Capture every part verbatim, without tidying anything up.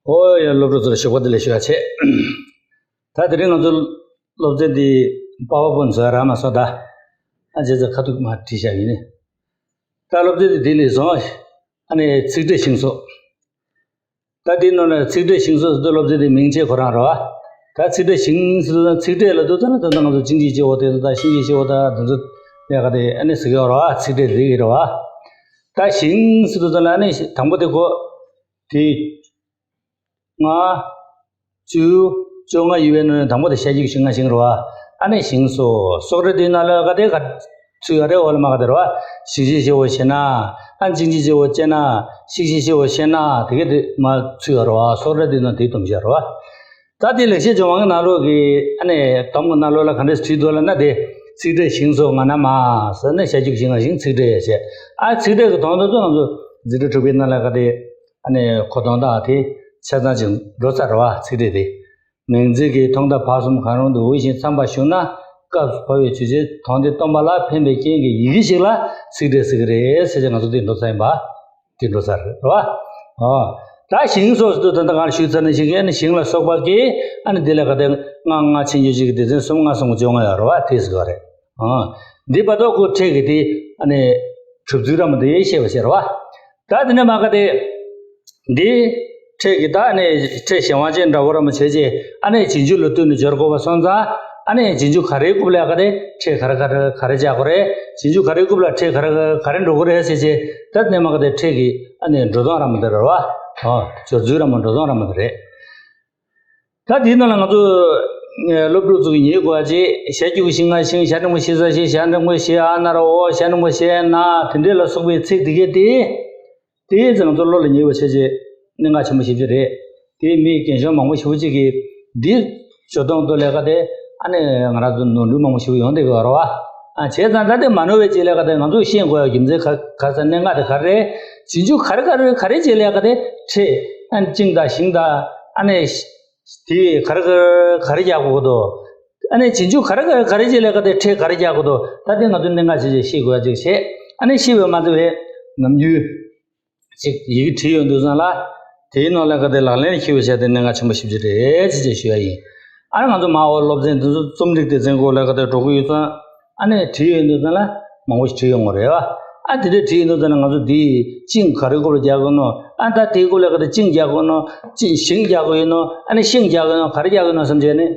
ཨོ་ཡ། སློབ་ཕྲུག་ཚོར་ཞོགས་པ་བདེ་ལེགས་ཞུ་བ་བྱས། ད་དེ་རིང་ང་ཚོ་སློབ་ཚན་འདི་པ་ཝར་པོའིན་ཊི་བཟོ་ཡ་རག་མ་སོང་ད། ཨ་བྱས་ཙང་ཁ་ཐུག་མར་བྲིས་བཞག་ཡིན་ནི། ད་སློབ་ཚན་འདི་དེ་ལས་བཟུང་། ཨ་ནི་ཚིག་ཕྲད་ཤིང་བཟོ། ད་དེའི་ནང་ནས་ཚིག་ཕྲད་ཤིང་བཟོ་ཟེར་དུས་སློབ་ཚན་དེ་མིང་ཆད་ཁོ་རང་རེད་བ། ད་ཚིག་ཕྲད་ཤིང་ཟེར་དུས་ཚིག་ཕྲད་ལབ་དུས་ཙམ་ལ་ད་ལྟ་ང་ཚོ་ཅིང་ཅིག་ཅེ་བོ་དེ་ད་ཤིང་ཅིག་ཅེ་བོ་ད་དེ་ཚོ་ལས་ཀ་དེ་ཨ་ནི་ཟེར་གི་ཡོད་རེད་བ། ཚིག་ཕྲད་རིགས་རེད་བ། ད་ཤིང་ཟེར་དུས་ཙམ་ལ་ཨ་ནི་དང་པོ་དེ་ཁོ་དེ། ལྔ། བཅུ། བཅོ་ལྔ་ཡོད་པའི་ནང་ནས་དང་པོ་དེ་ཤ་རྒྱུས་ཤིང་ང་ཤིང་རེད་བ། ཨ་ནི་ཤིང་སོགས་སོགས་རེད། དེའི་ནང་ལ་ག་དེ་ག་ཚུད་ཡ་རེད། འོ་ལ་མ་ག་དེ་རེད་བ། ཤིང་ཤིང་ཤེ་བོ་ཤེ་ན། ཨ་ཅིང་ཅིང་ཤེ་བོ་ཅེ་ན། ཤིང་ཤིང་ཤེ་བོ་ཤེ་ན། དེ་ག་དེ་མ་ཚུད་ཡ་རེད་བ། སོགས་རེད། དེའི་ནང་དེའི་དུམ་བཞག་རེད་བ། ད་དེ་ལེགས་བཤད་ལྗོན་དབང་གི་ནང་ལོགས་ཀྱི་ཨ་ནི་དོམ་གྱི་ནང་ལོགས་ལ་ག་འདྲས་བྲིས་འདུག་ལབ་ན་དེ། ཚིག་ཕྲད་ཤིང་སོགས་ང་ན་མ་ཟེར་ནས་ཤ་རྒྱུས་ཤིང་ང་ཤིང་ཚིག་ཕྲད་ཡ་བྱས། ཨ་ཚིག་ཕྲད་ཀྱི་དོན་དག་ཚོ་ང་ཚོ་འཛིན་གྲྭ་དྲུག་པའི་ནང་ལ་ག་དེ། ཨ་ནི་ཁོ་དོན་དག་དེ་ཆ་ཚང་ཅིག་འགྲོ་ཚར་རེད་བ། ཚིག་ཕྲད་དེ། མིང་ཚིག་གི་ཐོག་མཐའ་བར་གསུམ་གང་རུང་དུ་འོས་ཤིང་འཚམ་པར་ཞུགས་ན། སྐབས་སུ་བབ་པའི་ཆོས་ཅན་དོན་དེ་སྟོན་པ་ལ་ཕན་པའི་རྐྱེན་གྱི་ཡི་གེ་ཞིག་ལ་ཚིག་ཕྲད་ཟེར་གི་རེད་ཟེར་ཏེ་ང་ཚོ་འདི་འགྲོ་ཚར་ཡིན་པ། འདི་འགྲོ་ཚར་རེད་བ། ཨོ། ད་ཤིང་སོགས་སུ་དོན་དག་གང་ཞུས་ཚར་ནས་ཤིང་གི་ཨ་ནི་ཤིང་ལ་སོགས་པ་གི་ཨ་ནི་འདི་ལ་ག་དེ་ལྔ་ལྔ་ཕྱིན་ཆད་ཅིག་གི་སྡེ་ཚན་གསུམ་ལྔ་གསུམ་གྱི་བཅོ་ལྔ་ཡོད་རེད་བ། དེ་ཟེར་གི་རེད། ཨོ། འདི་བར་དོ་ཁོ་ཕྲད་ཀྱི་དེ་ཨ་ནི་གྲུབ་ཚུལ་ར་མ་དེ་ཤེས་པ་ཤེས་རེད་བ། ད་དེ་ནས་མ་ག་དེ། འདི་ཕྲད་ཀྱི་ད་ནི་ཕྲད་གཞན་དབང་ཅན་འདྲ་བོ་ར་མ་བྱས་རྗེས་ཨ་ནི་རྗེས་འཇུག་ལ་ལྟོས་ནས་སྦྱོར་དགོས་པ་སོང་ཙང་། ཨ་ནི་རྗེས་འཇུག་ག་རེའི་རྐུབ་ལ་ག་དེ་ཕྲད་ག་རེ་ག་རེ་ག་རེ་རྒྱག་དགོས་རེད། རྗེས་འཇུག་ག་རེའི་རྐུབ་ལ་ཕྲད་ག་རེ་ག་རེ་འགྲོ་གི་རེད་ཟེར་རྗེས། ད་དེ་ནས་མ་ག་དེ་ཕྲད་ཀྱི་ཨ་ནི་འགྲོ་སྟངས་ར་མ་དེ་རེད་བ། ཨོ། སྦྱོར་ཚུལ་ར་མ་འགྲོ་སྟངས་ར་མ་དེ་རེད། ད་དེའི་ནང་ལ་ང་ཚོ་སློབ་ཕྲུག་ཚོ་གི་ཉེ་དགོས་ཅེས་ཤ་རྒྱུས་ཤིང་ང་ཤིང་ཤ་འགྲེང་བུ་ཤེ་ས་ཤེ་ཤ་འགྲེང་བུ་ཤེ་ཨ་ན་རོ་ཨོ་ཤ་འགྲེང་བུ་ཤེ་ན་དེ་འདྲས་ལ་སོགས་པའི་ཚིག་དེ་གས་དེ། དེའི་ཚེ་ང་ཚོ་བློ་ལ་ངེས་པ་བྱས་རྗེས་གནད་འགག་ཆེན་པོ་ཞེ་པོ་ཅིག་རེད། དེའི་མི་རྒན་གཞོན་མང་པོ་ཞེ་པོ་ཅིག་གིས་འདི་སྦྱོར་སྟངས་ཐོག་ལས་ཀ་དེ་ཨ་ནི་ང་རང་ཚོ་ནོར་འཁྲུལ་མང་པོ་ཞེ་པོ་ཡོང་བསྡད་ཀྱི་ཡོད་རེད་བ། ཨ་བྱས་ཙང་ད་དེ་མ་ནོར་བའི་ཆེད་ལས་ཀ་དེ་ང་ཚོས་ཤེས་དགོས་ཡ་རྒྱུ་མཚན་ག་ག་ས་གནད་འགག་དེ་ག་རེ་རེད། རྗེས་འཇུག་ག་རེ་ག་རེ་ག་རེ་ཆེད་ལས་ཀ་དེ་ཕྲད། ཨ་ཅིང་དང་ཤིང་དང་ཨ་ནི་དེ་ག་རེ་ག་རེ་ག་རེ་རྒྱག་དགོས་ཀྱི་འདུག་ཨ་ནི་རྗེས་འཇུག་ག་རེ་ག་རེ་ག་རེ་ཆེད་ལས་ཀ་དེ་ཕྲད་ག་རེ་རྒྱག་དགོས་འདུག་ད་དེ་ང་ཚོས་གནད་འགག་ཆེ་ཆེ་ཤེས་དགོས་ཡ་ཅིག་བྱས། ཨ་ནི་ཤེས་པའི་མ་འདི་བས་ནམ་རྒྱུན། ཅིག་ཡི་གེ་བྲིས་ཡོང་དུས་ཙམ་ལ། དེའི་ནང་ལ་ག་དེ་ལག་ལེན་འཁེལ་བའི་ཆ་དེ་གནད་འགག་ཆེན་པོ་ཞེ་པོ་ཅིག་རེད་ཅེས་ཅེས་ཞུ་ཡ་ཡིན། ཨ་ནི་ང་ཚོ་མ་འོ་སློབ་ཚན་འདི་ཚོ་རྩོམ་སྒྲིག་སྡེ་ཚན་སྐོར་ལ་ག་དེ་འགྲོ་གི་ཡོད་ཙང་། ཨ་ནི་བྲིས་ཡོང་དུས་ཙམ་ལ་མང་པོ་ཞིག་བྲིས་ཡོང་གི་རེད་བ། ཨ་དེ་འདྲས་བྲིས་ཡོང་དུས་ཙམ་ལ་ང་ཚོ་འདི་ཅིང་ག་རེ་སྐོར་ལ་རྒྱག་གི་ཡོད་ནོ། ཨ་ད་དེའི་སྐོར་ལ་ག་དེ་ཅིང་རྒྱག་གི་ཡོད་ནོ། ཅིང་ཤིང་རྒྱག་གི་ཡོད་ནོ། ཨ་ནི་ཤིང་རྒྱག་གི་ཡོད་ནོ། ག་རེ་རྒྱག་གི་ཡོད་ནོ་བསམ་བྱས་ནས།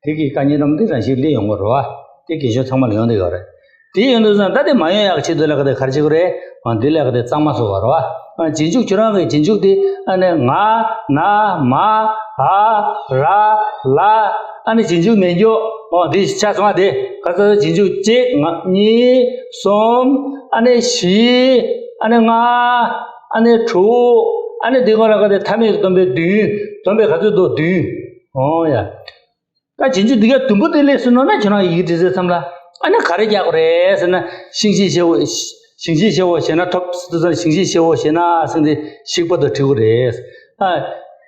དེ་གི་དཀའ་ངལ་རམ་འདི་རང་བཞིན་སླེབས་ཡོང་གི་རེད་བ། དེ་རྒན་གཞོན་ཚང་མ་ལ་ཡོང་བསྡད་ཡོད་རེད། དེ་ཡོང་དུས་ཙང་ད་དེ་མ་ཡོང་ཡག་ཆེད་དུ་ལ་ག་དེ་ག་རེ་བྱེད་དགོས་རེད། ཨ་འདི་ལ་ག་དེ་གཙང་མ་བཟོ་དགོས་རེད་བ། ཨ་རྗེས་འཇུག་ཁྱོད་རང་གི་རྗེས་འཇུག་དེ་ཨ་ནི་ང་ན་མ་འ་ར་ལ། ཨ་ནི་རྗེས་འཇུག་མེད་རྒྱུ། ཨོ་འདི་ཆ་ཚང་བ་དེ་ག་ཚོད་རྗེས་འཇུག་གཅིག་ང་གཉིས་གསུམ། ཨ་ནི་བཞི། ཨ་ནི་ལྔ། ཨ་ནི་དྲུག་ཨ་ནི་འདི་ག་ལ་ག་དེ་མཐའ་མེད་ཀྱི་སྡོམ་པའི་བདུན། སྡོམ་པའི་ག་ཚོད་འདུག་བདུན། ཨོ་ཡ། ད་རྗེས་འཇུག་འདི་ག་དུམ་བུ་དེ་སླེབས་སོང་ན་ཁྱོད་རང་ཡི་གེ་འབྲི་ཚར་མཚམས་ལ་ཨ་ནི་ག་རེ་རྒྱག་དགོས་རེད་ཟེར་ན། ཤིང་ཤིང་ཤེ་བོ། ཤིང་ཤིང་ཤེ་བོ་ཞེ་ན་ཐོབ་ཟེར་དུས་ཙམ་ཤིང་ཤིང་ཤེ་བོ་ཞེ་ན་ཟེར་ཏེ་ཤིག་པ་དང་བྲི་དགོས་རེད། ཨ་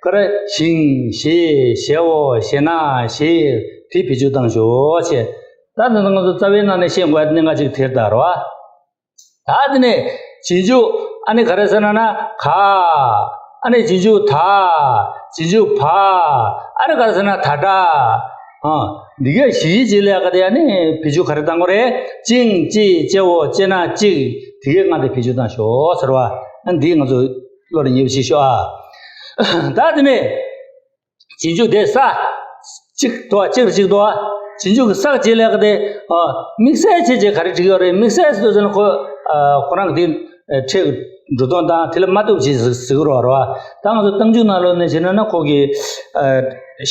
ག་རེ་ཤིང་ཤེ་ཤེ་བོ་ཞེ་ན་ཤེ་དེ་བེད་སྤྱོད་བཏང་ཤོག་ཅེས། ད་ད་ང་ཚོ་རྩ་བའི་ནང་ནས་ཤེས་དགོས་ཡ་གནད་འགག་ཅིག་དེར་ད་རེད་བ། ད་དེ་ནས་རྗེས་འཇུག་ཨ་ནི་ག་རེ་ཟེར་ན་ན་ག་ཨ་ནི་རྗེས་འཇུག་ད། རྗེས་འཇུག་བ། ཨ་ནི་ག་རེ་ཟེར་ན་ད་དྲ། ཨ་འདི་གས་བཞི་ཡི་རྗེས་ལ་ག་དེ་ཨ་ནི་བེད་སྤྱོད་ག་རེ་བཏང་དགོས་རེད། ཅིང་ཅི་ཅེ་བོ་ཅེ་ན་ཅིག་དེ་གས་ང་དེ་བེད་སྤྱོད་བཏང་ཤོག་ཟེར་བ། ཨ་འདི་ང་ཚོ་བློ་ལ་ངེས་པ་ཞིག་ཤོག་ཨ། ད་དེ་ནས། རྗེས་འཇུག་དེ་ས། གཅིག་དོ་གཅིག་རུ་གཅིག་དོ། རྗེས་འཇུག་གི་ས་བྱེད་ལས་ཀ་དེ། དམིགས་བསལ་བྱས་རྗེས་ག་རེ་བྲིས་ཡོད་རེད། དམིགས་བསལ་ཟེར་ཟེར་ན་ཁོ། ཁོ་རང་གི་དེ། ཕྲད་ཀྱི་འགྲོ་སྟངས་དང་དེ་ལ་མ་བཏུབ་བྱས་ཟེར་གི་རོགས་རེད་བ། ད་ང་ཚོ་རྟགས་འཇུག་ནང་ལོགས་ནས་བྱས་ན་ན་ཁོ་གི།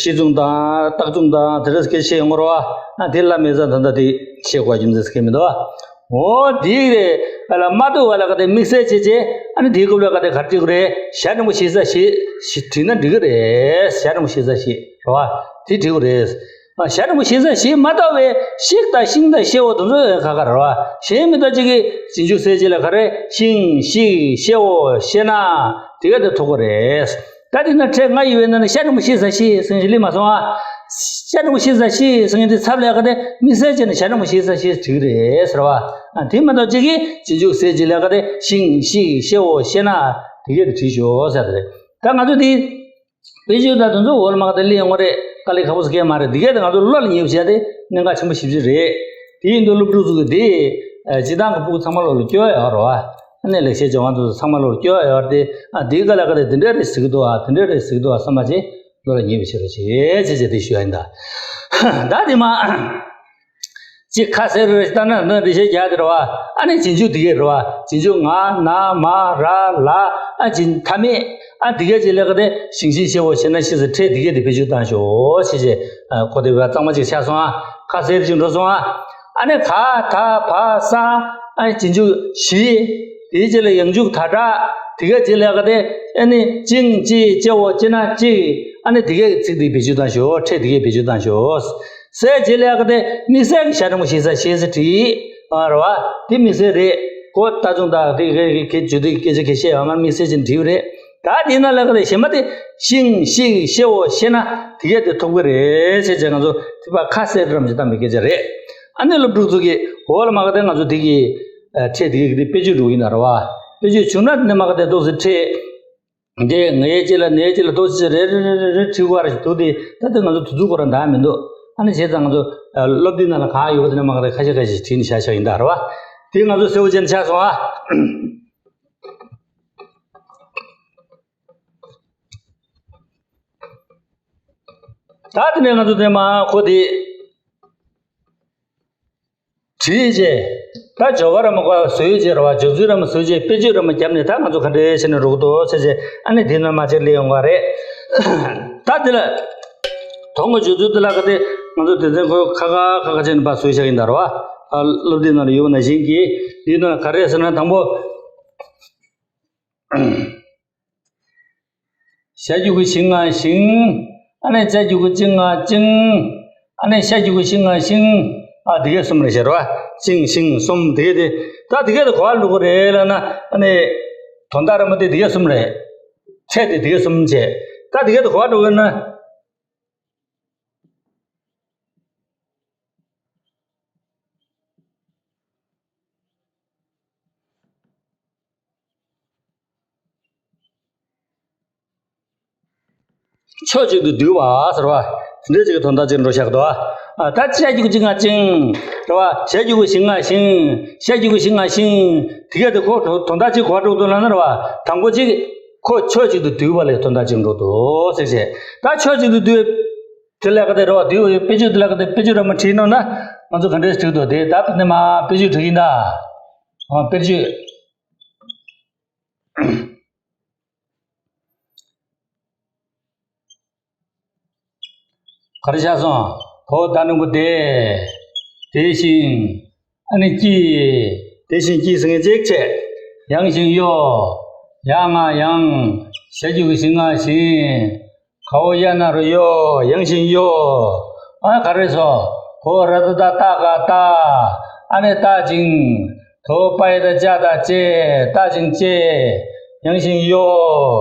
ཤེས་མཚུངས་དང་རྟགས་མཚུངས་དང་དེ་འདྲ་སྐད་ཆ་ཡོང་གི་རེད་བ། ཨ་དེ་ལ་མེད་ཙང་ད་ལྟ་དེ་བཤད་དགོས་རྒྱུ་མཚན་ཟེར་གི་མི་འདུག་བ། འོ་དེ་རེད། ཨ་ལ་མ་ཐུག་བ་ལ་ག་དེ་དམིགས་བསལ་བྱས་བྱས། ཨ་ནི་དེའི་རྐུབ་ལ་ག་དེ་ག་རེ་བྲིས་དགོས་རེད། ཞྭ་འགྲེང་བུ་ཤེ་ས་ཤེ་ཞེས་བྲིས་ན་འགྲིག་གི་རེད། ཞྭ་འགྲེང་བུ་ཤེ་ས་ཤེ་རེད་བ། དེ་བྲིས་དགོས་རེད། ཨ་ཞྭ་འགྲེང་བུ་ཤེ་ས་ཤེ་མ་ལྟ་བའི་ཤིག་དང་ཤིང་དང་ཤེ་བོ་དེ་ཚོ་ཁ་ཁ་རེད་བ། གཞན་མི་ལྟ་ཅིག་གིས་རྗེས་འཇུག་གསལ་བྱེད་ལ་ག་རེ་ཤིང་ཤིག་ཤེ་བོ་ཤེ་ན་དེ་ག་དེ་ཐུག་གི་རེད། ད་དེ་ན་ཕྲད་ལྔ་ཡོད་པའི་ནང་ནས་ཤྭ་འགྲེང་བུ་ཤེ་ས་ཤེ་ཟེར་མཁན་ཞིག་སླེབས་མ་སོང་ཨ། ཤྭ་འགྲེང་བུ་ཤེ་ས་ཤེ་ཟེར་མཁན་དེ་ཚབ་ལས་ཀ་དེ་དམིགས་བསལ་བྱས་ནས་ཤྭ་འགྲེང་བུ་ཤེ་ས་ཤེ་བྲིས་རེད་ཟེར་བ། ཨ་དེ་མ་གཏོགས་གཅིག་གིས་རྗེས་འཇུག་གསལ་བྱེད་ལས་ཀ་དེ་ཤིང་ཤིག་ཤེ་འོ་ཤེ་ན་དེ་གས་དེ་བྲིས་ཤོག་ཟེར་རེད། ད་ང་ཚོ་དེ་ དཔེ་བརྗོད་དང་དེ་ཚོ་འོག་ལ་མ་གཏོགས་སླེབས་ཡོང་གི་རེད། དཀའ་ལས་ཁག་པོ་ཞིག་གང་ཡང་མ་རེད། འདི་གས་དེ་ང་ཚོ་བློ་ལ་ངེས་པ་བྱས་ཏེ་གནད་འགག་ཆེན་པོ་ཞེ་པོ་ཅིག་རེད། དེ་ཡིན་དུས་སློབ་ཕྲུག་ཚོ་གིས་དེ་སྤྱིར་བཏང་གི་ཕྲུ་གུ་ཚང་མ་བློ་ལ་སྐྱོར་ཡོད་རེད་བ། ཨ་ནི་ལེགས་བཤད་ལྗོན་དབང་དེ་ཚོ་ཚང་མ་བློ་ལ་སྐྱོར་ཡོད་རེད་དེ། ཨ་འདིའི་སྐབས་ལ་ག་རེ་དེ་འདྲ་རེད་ཟེར་གི་འདུག་ཨ་དེ་འདྲ་རེད་ཟེར་གི་འདུག་ཨ་བསམ་པ་བྱས་བློ་ལ་ངེས་པ་བྱེད་རོགས་བྱེད་ཅེས་དེ་ཞུ་ཡ་ཡིན་ད། ད་དེ་མ། ཅིག་ཁ་གསལ་རེ་ལྟ་ན་ནི་འགྲེལ་བཤད་རྒྱག་དེ་རེད་བ། ཨ་ནི་རྗེས་འཇུག་དེ་གས་རེད་བ། རྗེས་འཇུག་ང་ན་མ་ར་ལ། ཨ་ཅིག་མཐའ་མེད། ཨ་དེ་གས་ཅིག་ལ་ག་དེ་ཞིང་ཞིང་ཤེའོ་ཤེ་ན་ཤེ་ཟེར་ཕྲད་དེ་གས་དེ་བེད་སྤྱོད་བཏང་ཤོག་ཞེས་བྱས། ཨ་ཁོ་དེ་བ་གཙང་མ་ཅིག་ཆགས་སོང་ཨ། ཁ་གསལ་ཅིག་འགྲོ་སོང་ཨ། ཨ་ནི་ག་ད་བ་ས། ཨ་རྗེས་འཇུག་ཞི། དེའི་རྗེས་ལ་ཡང་འཇུག་ད་དྲག་དེ་གས་ཅིག་ལ་ག་དེ་ཨ་ནི་ཅིང་ཅི་ཅེའོ་ཅེ་ན་ཅིག་ཨ་ནི་དེ་གས་ཚིག་དེ་བེད་སྤྱོད་བཏང་ཤོག་ཕྲད་དེ་གས་བེད་སྤྱོད་བཏང་ཤོག་སའི་རྗེས་ལ་ག་དེ་དམིགས་བསལ་གྱི་ཞབས་བརྟན་པོ་ཞེ་ས་ཞེས་ཟེར་བྲིས། ཨ་རེད་བ། དེ་དམིགས་བསལ་རེད། ཁོ་ལྟ་སྦྱོང་དང་དེ་གའི་གི་གི་བརྗོད་དུས་སྐད་ཆ་གི་བཤད་ཡོད་མ་དམིགས་བསལ་ཅན་བྲིས་པ་རེད། ད་དེ་ན་ལ་ག་དེ་གཞན་པ་དེ་ཤིང་ཤིག་ཤེའོ་ཤེ་ན་དེ་གས་དེ་ཐོབ་གི་རེད་ཟེར་བྱས་ང་ཚོ་དེ་བ་ཁ་གསལ་རམ་ཅིག་བཏང་པའི་སྐད་ཆ་རེད། ཨ་ནི་སློབ་ཕྲུག་ཚོ་གི་འོག་ལ་མ་ག་དེ་ང་ཚོ་དེ་གི་ཨ་ཕྲད་དེ་གས་གི་དེ་དཔེ་བརྗོད་འགྲོ་གི་ཡིན་ན་རེད་བ། དཔེ་བརྗོད་བྱུང་ན་དེ་ནས་མ་ག་དེ་ཏོག་ཙམ་ཕྲད། འདི་ངའི་ལྕེ་ལ་ནའི་ལྕེ་ལ་ཏོག་ཙི་རེ་རེ་རེ་རེ་བྲིས་དགོས་ར་ཞིག་འདུག་སྟེ། ད་ལྟ་ང་ཚོ་དུས་ཚོད་ཁོ་རང་འདང་མི་འདུག་ཨ་ནི་བྱས་ཙང་ང་ཚོ་སློབ་དེབ་ནང་ལ་གང་ཡོད་པ་དེ་ནས་མ་ག་དེ་ཁ་ཤས་ཁ་ཤས་ཤིག་བྲིས་ནས་བཞག་བཞག་ཡིན་ད་རེད་བ། དེ་ང་ཚོ་གསལ་པོ་བྱས་ནས་ཆགས་སོང་ཨ། ད་དེ་ནས་ང་ཚོ་དེ་མ་ཁོ་དེ། བྲིས་རྗེས། ད་སྦྱོར་བ་ར་མ་ག་བཟོས་རྗེས་ར་བ་སྦྱོར་ཚུལ་ར་མ་བཟོས་རྗེས་དཔེ་བརྗོད་ར་མ་བརྒྱབ་ནས་ད་ང་ཚོ་ག་འདྲས་བྱས་ནས་འགྲོ་གི་འདུག་ཟེར་རྗེས་ཨ་ནི་དེ་ནས་མ་ཕྱིར་སླེབས་ཡོང་བ་རེད། ད་དེ་ལ། དོན་གྱི་སྦྱོར་ཚུལ་དེ་ལ་ག་དེ་ང་ཚོ་དེ་ཚོ་ཁོ་ཁ་ཁ་ཁ་ཁ་བྱས་ནས་ཕར་བཟོས་བཞག་ཡིན་ད་ར་བ། ཨ་སློབ་དེབ་ནང་ལ་ཡོད་པ་ནང་བཞིན་གྱིས་འདིའི་ནང་ལ་ག་རེ་ཟེར་ན་དང་པོ། ཞ་གི་གུ་ཞི་ང་ཞིང་། ཨ་ནི་ཅ་གི་གུ་ཅི་ང་ཅིང་། ཨ་ནི་ཤ་གི་གུ་ཤི་ང་ཤིང་། ཨ་དེ་གས་གསུམ་རེད་ཤག་ར་བ། ཅིང་ཤིང་གསུམ་དེ་གས་དེ། ད་དེ་གས་དེ་ག་པར་འགྲོ་གི་རེད་ལབ་ན་ཨ་ནི། དོན་དག་ར་མ་དེ་དེ་གས་གསུམ་རེད། ཕྲད་དེ་དེ་གས་གསུམ་བྱས། ད་དེ་གས་དེ་ག་པར་འགྲོ་གི་ན། ཕྱོགས་གཅིག་ཏུ་བསྡུས་པ་ཟེར་བ། དེ་འདྲ་ཅིག་གི་དོན་དག་ཅིག་འགྲོ་བཞག་འདུག་ཨ་ད་ཅ་གི་གུ་ཅི་ང་ཅིང་། རེད་བ། ཞ་གི་གུ་ཞི་ང་ཞིང་། ཤ་གི་གུ་ཤི་ང་ཤིང་། དེ་གས་དེ་ཁོ་དོན་དག་ཅིག་ག་པར་འགྲོ་འདུག་ལབ་ན་རེད་བ། དང་པོ་ཅིག་ཁོ་ཕྱོགས་གཅིག་ཏུ་བསྡུས་པ་ལས་དོན་དག་ཅིག་འགྲོ་འདུག་ཟེར་བྱས། ད་ཕྱོགས་གཅིག་ཏུ་བསྡུས། དེ་ལས་ག་དེ་རེད་བ། བསྡུས་པའི་དཔེ་བརྗོད་དེ་ལས་ག་དེ་དཔེ་བརྗོད་ར་མ་བྲིས་ནོ་ན། ང་ཚོ་ག་འདྲས་བྲིས་འདུག་དེ་ད་དེ་ནས་མ་དཔེ་བརྗོད་བྲིས་ཡིན་ད། ཨ་དཔེ་བརྗོད། ག་རེ་ཆགས་སོང་། ཧོ་ད་ནུ་བོ་དེ། དེ་བཞིན། ཨ་ནི་ཀྱི། དེ་བཞིན་ཀྱི་ཟེར་མཁན་གཅིག་བྱས། ཡང་ཞིང་གཡོ། ཡ་ང་ཡང་། ཞ་གི་གུ་ཞི་ང་ཞིང་། གའོ་ཡ་ན་རོ་གཡོ། ཡང་ཞིང་གཡོ། ཨ་ག་རེ་སོ། ཧོ་ར་ད་ད་ཏ་ག་ཏ། ཨ་ནི་ཏ་ཅིང་། དོ་པ་ཡ་ད་ཅ་ད་ཅེ། ཏ་ཅིང་ཅེ། ཡང་ཞིང་གཡོ།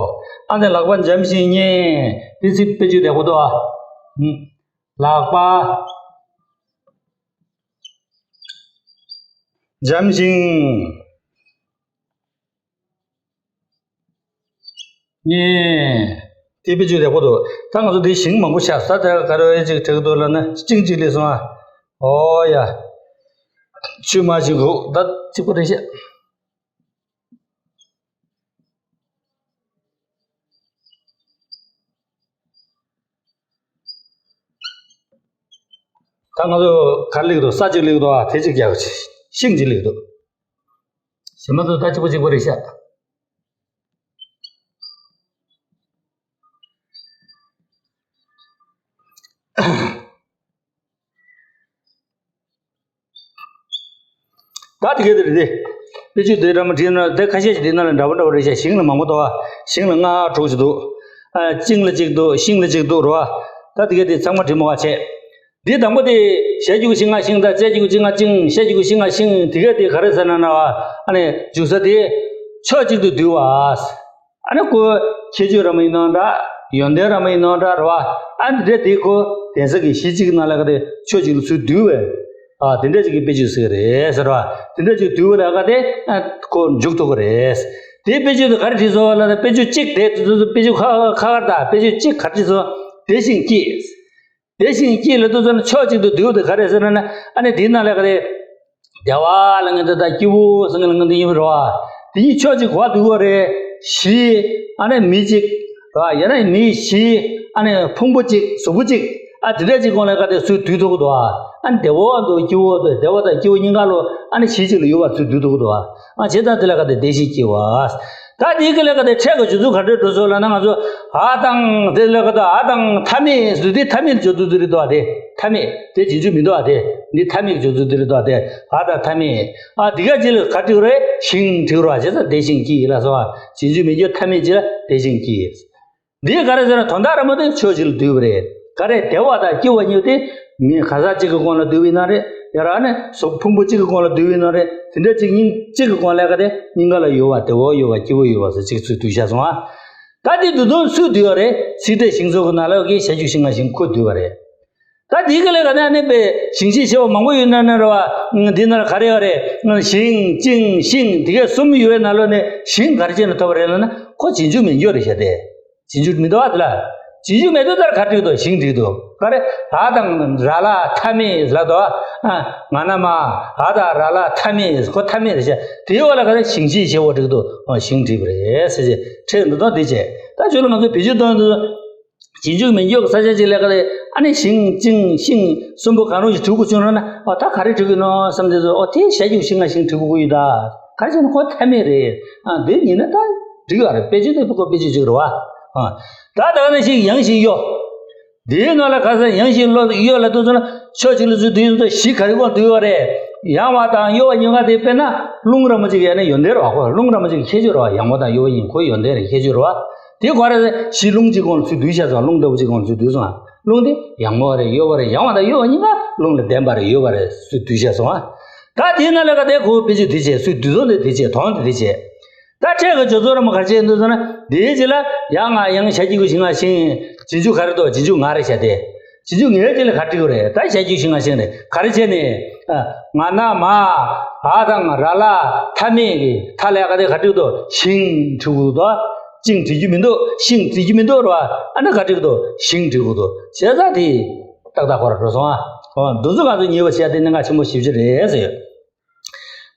ཨ་ནི་ལག་པ་འཇམ་ཞིང་མཉེ། དེ་ཚིག་དཔེ་བརྗོད་བདེ་པོ་འདུག་ཨ། ལག་པ་འཇམ་ཞིང་མཉེ། དེ་དཔེ་བརྗོད་བདེ་པོ་འདུག་ད་ང་ཚོ་དེ་ཞིང་མང་པོ་ཆགས་ས་དེ་ག་རེ་ཅིག་བྲིས་འདུག་ལབ་ན་ཅིང་ཅིག་སླེབས་སོང་ཨ། ཨོ་ཡ། ཆུ་མ་ཞིག་གུག་ད་གཅིག་པོ་རེད་ཤག་ད་ང་ཚོ་ག་རེ་སླེབས་འདུག་ས་གཅིག་སླེབས་འདུག་ཨ་དེ་གཅིག་རྒྱག་ཤིང་གཅིག་སླེབས་འདུག་གཞན་མ་ཚོ་ད་གཅིག་པོ་གཅིག་པོ་རེད་ཤག་ད་དེ་ག་དེ་རེད་དེ། དཔེ་བརྗོད་དེ་འདྲ་མ་བྲིས་ན་དེ་ཁ་ཤས་ཤིག་དེ་ན་ལ་འདྲ་པོ་འདྲ་པོ་རེད་ཤག་ཞིང་ལ་མང་པོ་འདུག་ཨ། ཞིང་ལ་ལྔ་དྲུག་ཅིག་འདུག་ཨ་ཅིང་ལ་གཅིག་འདུག་ཤིང་ལ་གཅིག་འདུག་རེད་བ། ད་དེ་ག་དེ་ཚང་མ་བྲིས་མ་བ་བྱས། འདི་དང་པོ་དེ་ཞ་གི་གུ་ཞི་ང་ཞིང་དང་ཙ་གི་གུ་ཅི་ང་ཅིང་། ཤ་གི་གུ་ཤི་ང་ཤིང་། དེ་ག་དེ་ག་རེ་ཟེར་ན་ན་བ། ཨ་ནི་འཇུག་ས་དེ་ཕྱོགས་གཅིག་ཏུ་བསྡུས་པ། ཨ་ནི་ཁོ་ཁྱད་ཆོས་ར་མ་ཡིན་ནའང་འདྲ། ཡོན་ཏན་ར་མ་ཡིན་ནའང་འདྲ་རེད་བ། ཨ་ནི་འདི་འདྲ་དེ་ཁོ་གདན་ས་གི་གཞི་གཅིག་ནང་ལ་ག་དེ་ཕྱོགས་གཅིག་ལ་ཚུར་བསྡུས་པས། ཨ་དེ་འདྲ་ཅིག་གི་དཔེ་བརྗོད་ཟེར་གི་རེད་ཟེར་བ། དེ་འདྲ་ཅིག་བསྡུས་པ་ལ་ག་དེ་ཨ་ཁོ་འཇུག་ཐུབ་ཀྱི་རེད། དེའི་དཔེ་བརྗོད་དེ་ག་རེ་བྲིས་སོང་ལབ་ན། དཔེ་བརྗོད་གཅིག་དེ་དུས་ཚོད་དཔེ་བརྗོད་ཁ་ཁ་ཁར་དང་། དཔེ་བརྗོད་གཅིག་ག་རེ་བྲིས་སོང་། དེ་བཞིན་སྐྱེས། དེ་བཞིན་སྐྱེས་ལབ་དུས་ཚོད་ན་ཕྱོགས་གཅིག་ཏུ་བསྡུས་ཏེ་ག་རེ་ཟེར་ན། ཨ་ནི་དེའི་ནང་ལ་ག་རེ། བདེ་བ་ལ་ངན་འདི་དང་སྐྱིད་པོ་ཟེར་ངན་ལ་ངན་འདི་ཡིན་པ་རེད་བ། དེ་གཉིས་ཕྱོགས་གཅིག་ག་བསྡུས་པ་རེད། བཞི། ཨ་ནི་མི་གཅིག་རེད་བ། ཡང་ན་མི་བཞི། ཨ་ནི་ཕུང་པོ་གཅིག་གཟུགས་པོ་གཅིག་ཨ་དེ་འདྲ་གཅིག་སྒང་ལ་ག་དེ་ཚུར་བསྡུས་ཐུབ་ཀྱི་འདུག་བ། ཨ་ནི་བདེ་བོ་འདུག་སྐྱིད་པོ་འདུག་བདེ་བ་དང་སྐྱིད་པོ་གཉིས་ཀ་ལོ་ཨ་ནི་གཞི་གཅིག་ལ་ཡོད་པ་ཚུར་བསྡུས་ཐུབ་ཀྱི་འདུག་བ། ཨ་བྱས་ཙང་དེ་ལ་ག་དེ་དེ་བཞིན་སྐྱེས་པ། ད་དེའི་ག་ལ་ག་དེ་ཕྲད་ཀྱི་སྦྱོར་ཚུལ་ག་འདྲ་འགྲོ་སོང་ལབ་ན། ང་ཚོ་འ་དང་དེ་ལ་ག་དེ་འ་དང་མཐའ་མེད་ཟེར་དུས་མཐའ་མེད་སྦྱོར་ཚུལ་དེ་རེད་འདུག་བ། དེ་མཐའ་མེད་དེ་རྗེས་འཇུག་མི་འདུག་བ། དེ་འདི་མཐའ་མེད་སྦྱོར་ཚུལ་དེ་རེད་འདུག་བ། དེ་འ་དང་མཐའ་མེད། ཨ་དེ་ག་ཅིག་ལ་ག་བྲིས་རེད། ཞིང་བྲིས་རོགས། བྱས་ཙང་དེ་བཞིན་སྐྱེས་ལབ་སོང་བ། རྗེས་འཇུག་མི་འགྱུར་མཐའ་མེད་ཅིག་ལ་དེ་བཞིན་སྐྱེས། འདི་ག་རེ་ཟེར་ན་དོན་དག་ར་མ་དེ་ཕྱོགས་གཅིག་ལ་བསྡུས་པ་རེད། ག་རེ་བདེ་བ་དང་སྐྱིད་པ་གཉིས་དེ་མི་གང་ཟག་གཅིག་གི་སྒང་ལ་བསྡུས་པ་ཡིན་ན་རེད། ཡང་ན་གཟུགས་ཕུང་པོ་གཅིག་གི་སྒང་ལ་བསྡུས་པ་ཡིན་ན་རེད། དེ་འདྲ་གཅིག་གཉིས་གཅིག་གི་སྒང་ལ་ག་དེ་གཉིས་ཀ་ལ་ཡོད་པ། བདེ་བ་ཡོད་པ་སྐྱིད་པོ་ཡོད་པ་སོགས་གཅིག་ཚུར་བསྡུས་བཞག་སོང་ཨ། ད་དེ་བསྡུས་དོན་སུས་བསྡུས་པ་རེད། ཚིག་ཕྲད་ཞིང་ཚོགས་ཀྱི་ནང་ལོགས་ཀྱི་བྱ་རྒྱུད་བཞི་ལྔ་ཞིང་ཁོས་བསྡུས་པ་རེད། ད་དེའི་ག་ལ་ག་ནས་ཨ་ནི་པའི་ཞིང་གཅིག་ཞེས་པ་མང་པོ་ཡོད་ན་ན་རེད་བ། འདི་ན་ག་རེ་ཡོད་རེད། ཞིང་ཅིང་ཤིང་དེ་གས་གསུམ་ཡོད་པའི་ནང་ལོགས་ནས་ཞིང་ག་རེ་བྱས་ནས་ཐོབ་པ་རེད་ལབ་ན། ཁོ་རྗེས་འཇུག་མེད་འགྱུར་རེད་བཤད་དེ། རྗེས་འཇུག་མི་འདུག་བ་དེ་ལ། རྗེས་འཇུག་མེད་དུས་ལྟར་ག་བྲིས་འདུག་ཞིང་བྲིས་འདུག་ག་རེ། འ་དང་ར་ལ་མཐའ་མེད་ལབ་འདུག་ཨ་ང་ན་མ། འ་དང་ར་ལ་མཐའ་མེད། ཁོ་མཐའ་མེད་རེད་བཤད། དེའི་འོག་ལ་ག་རེ་ཞིང་གཅིག་ཞེས་པ་བྲིས་འདུག་ཨ་ཞིང་བྲིས་པ་རེད་ཟེར་བྱས་ཕྲད་འདུག་དང་དེ་བྱས། ད་ཁྱོད་ལ་ང་ཚོ་བེད་སྤྱོད་གཏོང་དུས། རྗེས་འཇུག་མེད་འགྱུར་གྱི་ས་ཆ་གཅིག་ལ་ག་རེ། ཨ་ནི་ཞིང་ཅིང་ཤིང་གསུམ་པོ་གང་རུང་ཞིག་བྲིས་དགོས་བྱུང་རོགས་ན། འོ་ད་ག་རེ་བྲིས་དགོས་ནོ་བསམ་དུས་སུ། འོ་དེ་བྱ་རྒྱུད་བཞི་ལྔ་ཞིང་བྲིས་དགོས་ཀྱི་ཡོད་ད། ག་རེ་བྱས་ན་ཁོ་མཐའ་མེད་རེད། ཨ་འདི་ཉིད་ན་ད་འགྲིག་ཡོད་རེད། དཔེ་བརྗོད་དེ་ཁོ་དཔེ་བརྗོད་ཅིག་རེད་བ། ཨ་ད་ད་ག་ནས་ཞིག་ཡང་ཞིག་གཡོ། འདིའི་ནང་ལ་ག་ས་ཡང་ཞིག་གཡོ་ལ་འདུག་ཟེར་ན། ཕྱོགས་གཅིག་ལ་ཚུར་བསྡུས་ཡོང་ཚེ་བཞི་ག་རེ་གོང་བསྡུས་པ་རེད། ཡང་བ་དང་གཡོ་བ་གཉིས་ཀ་དེ་དཔེར་ན་རླུང་ར་མོ་གཅིག་ཡང་ན་ཡོན་ཏན་རེད་བ། ཁོ་རླུང་ར་མོ་གཅིག་ཁྱད་ཆོས་རེད་བ། ཡང་བ་དང་གཡོ་བ་གཉིས་ཁོ་ཡོན་ཏན་རེད། ཁྱད་ཆོས་རེད་བ། དེ་ག་རེ་ཞིག་རླུང་གཅིག་གོང་ལ་ཚུར་བསྡུས་བཞག་སོང་། རླུང་ལྟ་བུ་གཅིག་གོང་ལ་ཚུར་བསྡུས་སོང་། རླུང་དེ་ཡང་བ་རེད། གཡོ་བ་རེད། ཡང་བ་དང་གཡོ་བ་གཉིས་ཀ་རླུང་ལ་ལྡན་པ་རེད། ཡོད་པ་རེད། ཚུར་བསྡུས་བཞག་སོང་ཨ། ད་དེའི་ནང་ལ་ག་དེ་ཁོ་དཔེ་བརྗོད་དེ་བྱས། ཚུར་བསྡུས་དོན་དེ་དེ་བྱས། དོན་དེ་དེ་བྱས། ད་ཕྲད་ཀྱི་སྦྱོར་ཚུལ་ར་མ་ག་རེ་བྱས་འདུག་ཟེར་ན། དེའི་རྗེས་ལ་ཡ་ང་ཡང་བྱ་གཅིག་གི་ཞིང་ང་ཤིང་། རྗེས་འཇུག་ག་རེ་འདུག་རྗེས་འཇུག་ང་རེད་བྱས་ཏེ། རྗེས་འཇུག་ངའི་རྗེས་ལ་ག་རེ་འགྲིག་གི་རེད། ད་བྱ་གཅིག་ཞིང་ང་ཤིང་རེད། ག་རེ་བྱས་ནས། ཨ་ང་ན་མ། འ་དང་ར་ལ་མཐའ་མེད་ཀྱི་མཐའ་ལ་ག་དེ་ག་རེ་འགྲིག་འདུག་ཞིང་འགྲིག་གི་འདུག་ཅིང་འགྲིག་རྒྱུ་མི་འདུག་ཤིང་འགྲིག་རྒྱུ་མི་འདུག་རེད་བ། ཨ་ན་ག་རེ་འགྲིག་འདུག་ཞིང་འགྲིག་གི་འདུག་བྱས་ཙང་དེ་ཏག་ཏག་ཁོ་ར་འགྲོ་སོང་ཨ། འོ་འདི་ཚོ་ང་ཚོ་ཉེ་བར་བཤད་དེ་གནད་འགག་ཆེན་པོ་ཞེ་པོ་ཅིག་རེད་ཟེར་ཡོད།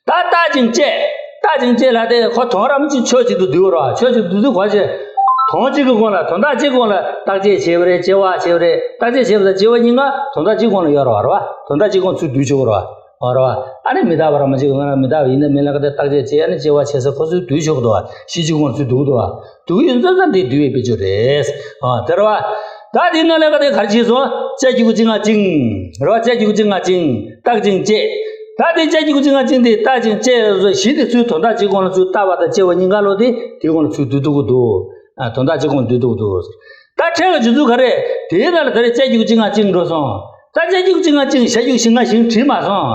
ད་རྟག་ཅིང་བཅས། རྟག་ཅིང་བཅས་ལབ་དེ་ཁོ་དོན་ར་མ་གཅིག་ཕྱོགས་གཅིག་ཏུ་བསྡུས་པ་རེད་བ། ཕྱོགས་གཅིག་ཏུ་བསྡུས་དུས་ག་རེ་བྱས། དོན་གཅིག་གི་སྒང་ལ། དོན་དག་གཅིག་གི་སྒང་ལ་བརྟག་དཔྱད་བྱས་པ་རེད། དཔྱད་པ་བྱས་པ་རེད། བརྟག་དཔྱད་བྱས་པ་དང་དཔྱད་པ་གཉིས་ཀ་དོན་དག་གཅིག་སྒང་ལ་ཡོད་རེད་བ། རེད་བ། དོན་དག་གཅིག་སྒང་ཚུར་བསྡུས་ཆོག་གི་རེད་བ། རེད་བ། ཨ་ནི་མི་རྟག་པ་ར་མ་གཅིག་གི་སྒང་ལ་མི་རྟག་པ་ཡིན་ན་མིན་ལ་ག་དེ་བརྟག་དཔྱད་བྱས། ཨ་ནི་དཔྱད་པ་བྱས་ཚེ་ཁོ་ཚུར་བསྡུས་ཆོག་གི་འདུག་བ། གཞི་གཅིག་སྒང་ཚུར་བསྡུས་འདུག་བ། འདུག་ཡིན་ཙང་ཙང་དེ་བསྡུས་པའི་དཔེ་བརྗོད་རེད། ཨ་དེ་རེད་བ། ད་དེའི་ནང་ལ་ག་དེ་ག་རེ་བྱས་སོང་། བཅས་གཅིག་གུ་གཅིག་ང་བཅིངས། རེད་བ། བཅས་གཅིག་གུ་གཅིག་ང་བཅིངས། རྟག་ཅིང་བཅས། ད་དེ་བཅས་གཅིག་གུ་གཅིག་ང་བཅིངས་ཏེ་རྟག་ཅིང་བཅས་སོགས་བཞི་དེ་ཚུར་དོན་དག་གཅིག་སྒང་ལ་ཚུར་བརྟག་པ་དང་དཔྱད་པ་གཉིས་ཀ་ལོ་དེ་དེའི་སྒང་ལ་ཚུར་བསྡུ་ཐུབ་ཀྱི་འདུག་ཨ་དོན་དག་གཅིག་སྒང་བསྡུ་ཐུབ་ཀྱི་འདུག་ད་ཕྲད་ཀྱི་སྦྱོར་ཚུལ་ག་རེ། དེའི་ནང་ལ་ད་རེས་བཅས་གཅིག་གུ་གཅིག་ང་བཅིངས་འགྲོ་སོང་། ད་བཅས་གཅིག་གུ་གཅིག་ང་བཅིངས། བྱ་རྒྱུད་བཞི་ལྔ་ཞིང་བྲིས་མ་སོང་།